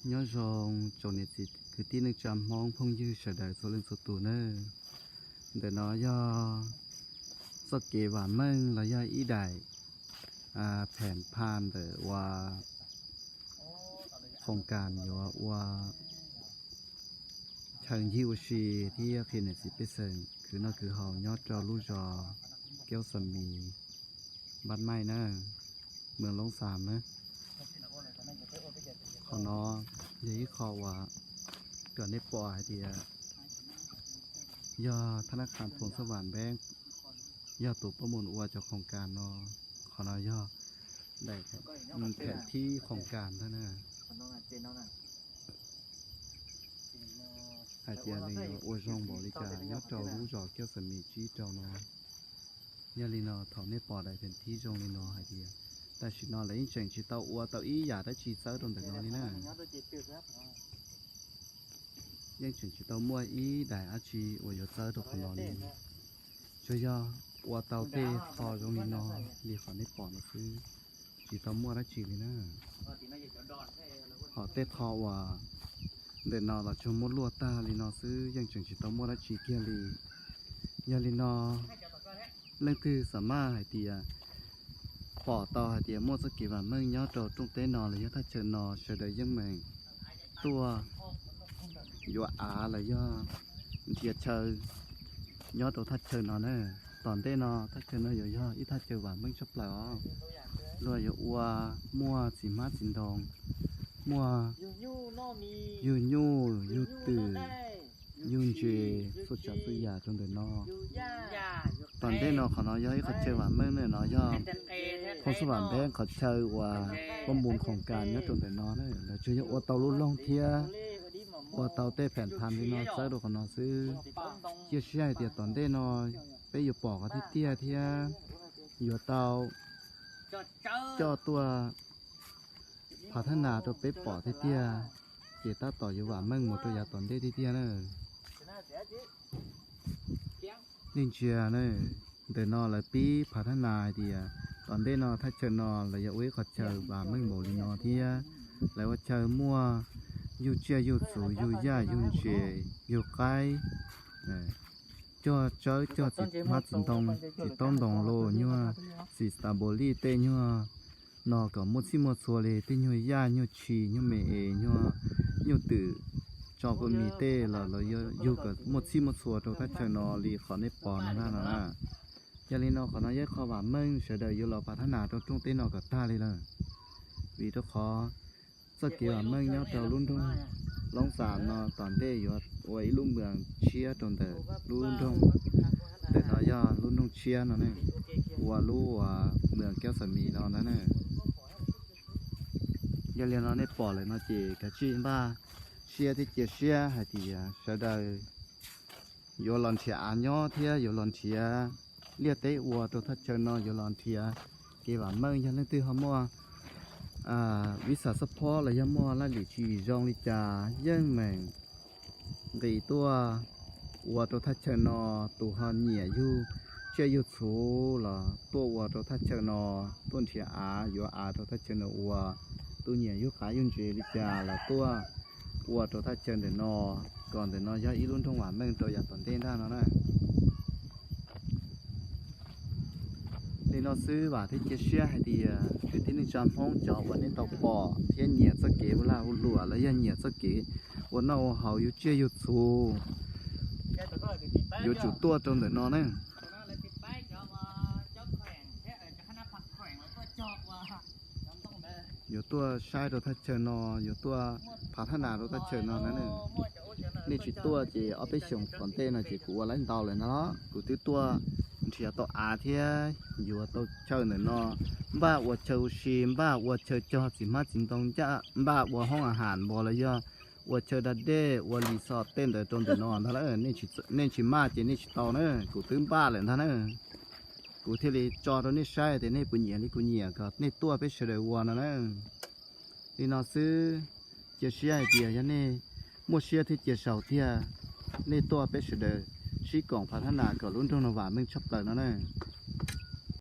Nyob zoo tsoom niam txiv kwv tij neej tsa Hmoob phooj ywg sawv daws txhua leej txhua tus nawb. Ntawm no yog txoj kev vam meej los yog ib daim pheem pha ntawm ua khoom kas yuav ua chaw ncig ua si thiab qhia niam txiv pej xeem khwv noj khwv haus nyob rau lub zos Keub Xa Mis, Npab Maij na, moos Loob Xas na. Qhov no yog ib qho uas kom nej pom hais tias yog thab nab qhas Phoos Xab Vam Npeeb yog tus pab mus ua cov khoom kas no. Qhov no yog daim pheem thib khoom kas ntag na. Hais tias nws yuav ua zoo npaum li cas nyob rau lub zos Keub Xa Mis tsib rau no. Yog li no thaum nej pom daim pheem thib zoo li no hais tias tam sim no lawv yeej tseem tsis tau ua tau ib yam dab tsi txawb rau ntawm no li na. Yeej tseem tsis tau muaj ib daim dab tsi uas yuav txawb rau qhov no li. Tsuas yog ua tau tej qho zoo li no li qhov nej pom no xwb, tsis tau muaj dab tsi li na. Ho tej qho uas ntawm no los tsuas muab luaj tag li no xwb, yeej tseem tsis tau muaj dab tsi kiag li. Yog li no leej twg xam maj hais tias pom tau hais tias muaj txoj kev vam meej nyob rau rooj teb no los yog thaj chaw no, sawv daws yeej meem tuaj yuav av los yog nrhiav chaw nyob rau thaj chaw no na. Tom ntej no thaj chaw no yuav yog ib thaj chaw vam meej tshaj plaws os. Luag yuav ua muaj txiv hmab txiv ntoo, muaj yug nyuj yug twm, yug ntses, txhua tsav txhua yam rau ntawm no. Tom ntej no qhov no yog ib qhov chaw vam meej na, no yog Phoos Xab Vam Npeeb qhov chaw uas pab mus khoom kas nyob rau ntawm no na. Lawv tsuas yog ua tau lub loog thiab ua tau tej pheem thas li no txawb rau qhov no xwb. Cia siab hais tias tom ntej no peb yuav pom qhov tiag tiag thiab yuav tau coj tuaj phav thab nas rau peb pom tiag tiag, ces tab tom yuav vam meej mus rau yav tom ntej tiag tiag na. Nej ntsia na, ntawm no lawv pib phav thab nas hais tias tom ntej no thaj chaw no lawv yuav ua ib qhov chaw vam meej npaum li no thiab. Lawv ua chaw muaj yug tsiaj yug txhu, yug yaj yug ntses, yug qaib, cog tsawb cog txiv hmab txiv ntoo, txiv taub ntoo los nyuag txiv xas npau lij tej nyuag no kom muaj txhij muaj txhua li, tej nyuag yaj nyuag tshis nyuag me es nyuag nyuj twm tso kua mis tej los los yug kom muaj txhij muaj txhua rau thaj chaw no li qhov nej pom no na no na. Yog li no qhov no yog ib qho vam meej sawv daws yuav los phav thab nas rau rooj teb no kom tag li lawm. Vim rau qhov txoj kev vam meej nyob rau lub nroog Loob Xas no tom ntej yuav ua ib lub moos tshiab rau ntawm lub nroog. Ntawm no yog lub nroog tshiab no ne, ua lub uas moos Keub Xa Mis no ntag na. Yog li no nej pom lawm no ces kav tsij npaj siab thiab cia siab hais tias sawv daws yuav los nrhiav av nyob thiab yuav los nrhiav liaj teb ua rau thaj chaw no, yuav los nrhiav kev vam meej. Yog leej twg ho muaj vis xas xab phob los yog muaj laj lim tswv yim zoo li cas yeej meem nqis tuaj ua rau thaj chaw no. Tus ho nyiam yug tsiaj yug txhu los tuaj ua rau thaj chaw no, tuaj nrhiav av yuav av rau thaj chaw no ua. Tus nyiam yug qav yug ntses li cas los tuaj ua rau thaj chaw ntawm no, kom ntawm no yog ib lub nroog vam meej rau yav tom ntej ntag no na. Li no xwb vam thiab cia siab hais tias kwv tij neej tsa Hmoob cov uas nej tau pom thiab nyiam txoj kev ua lag ua luam los yog nyiam txoj kev ua noj ua haus yug tsiaj yug txhu, yuav tsum tuaj rau ntawm no na. Yuav tuaj saib rau thaj chaw no, yuav tuaj phav thab nas rau thaj chaw no na. Nej tsis tuaj ces ob peb xyoos tom ntej no ces kuv ua laib ntau lawm ntag los kuv twb tuaj nrhiav tau av thiab yuav tau chaw ntawm no, npaj ua chaw ua si, npaj ua chaw cog txiv hmab txiv ntoo ncaj, npaj ua hoob a has npog los yog ua chaw da dej ua lis xos tej ntawd rau ntawm no ntag lauj. Nej tsis maj ces nej tsis tau na, kuv twb npaj lawm ntag na. Kuv thiaj li tso rau nej saib tias nej puas nyiam li kuv nyiam kom nej tuaj peb sawv daws ua no na. Li no xwb, cia siab hais tias yog nej muaj siab thiab cia saum tiag, nej tuaj peb sawv daws sib koom phav thab nas kom lub nroog no vam meej tshaj plaws no na.